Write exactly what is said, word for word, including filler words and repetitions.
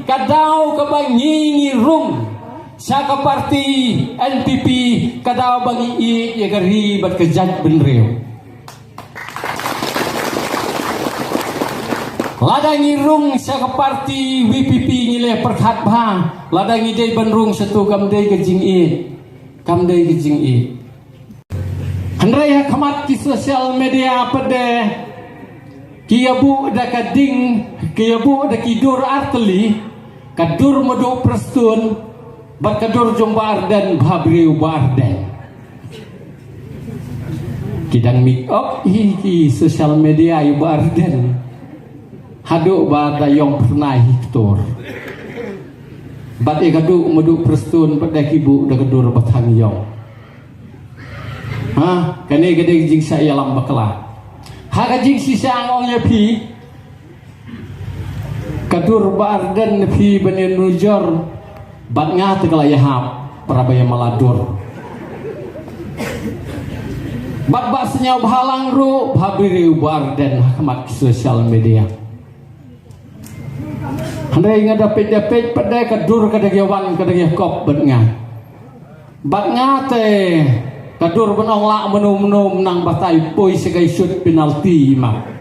Ka daw kaba ngi ngi rung sha ka parti N P P, ka daw ba ngi ïeit ïa ka ri bad ka jaitbynriew. Lada ngi rung sha ka parti V P P ngi leh pyrkhat bha, lada ngi dei ban rung sha tu kam dei ka jingïeit, kam dei ka jingïeit. Hynrei ha khmat ki social media pat de ki ïa buh da ka ding, ki ïa buh da ki dur artylli, ka dur Madu Prestone bad ka dur jong Bah Ardent, bhabriew Bah Ardent. Ki dang mih ok hi ki social media ïa Bah Ardent. Haduh ba da ïong phyrnai hi ktur. Bad ïa ka dur Madu Prestone pat de ki buh da ka dur Bathang Ïong. Ha, kane ka dei ka jingshah ïalam bakla. Ha ka jingshisha nga ong ïa phi, ka dur Bah Ardent na phi ban ïanujor bad nga te ka la ïahap para ba ïa mala dur. Bad ba sñiaw bhalang ruh, bhabriew Bah Ardent ha khmat ki social media. Hynrei nga da peit da peit pat de ka dur ka da ïa wan ka da ïa kop bad nga. Bad nga te ka dur ban ong lah mano mano nang batai poi sha ka shoot penalty ma.